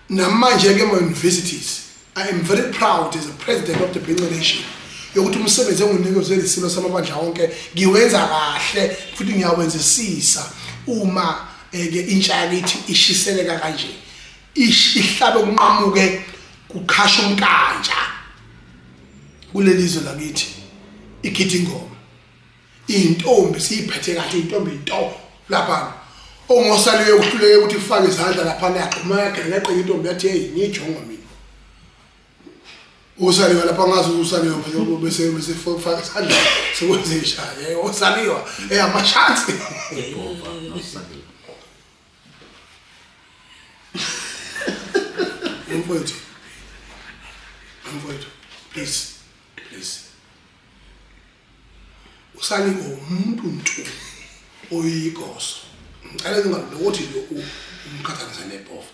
Namanje ke ema-universities, I am very proud as a president of the Bhinca Nation yokuthi umsebenzi engunikezwe lisilo samabandla wonke ngiwenza kahle futhi ngiyawenzisisa. Uma eh, ke intsha yakithi ishiseleka kanje, ihlabe kunqamuke kuqhasha umkantsha kuleli zwe lakithi, igida ingoma, iy'ntombi siyiphethe kahle, iy'ntombi into lapha ongosaliwe kuhluleke ukuthi ifake izandla laphana, yagxuma yageleqeka intombi, yathi, "Hey, ngiyijongo mina." Usaliwa lapha, ngazi usaliwa bese bese faka isandla sekwenze ishaya osaliwa amashansi. Ibhova nosaliwa. Mfowethu, mfowethu, please, please, usaliwe umuntu ntu oyigoso, ngicela ungalokothi nje umqhathanisa nebhova.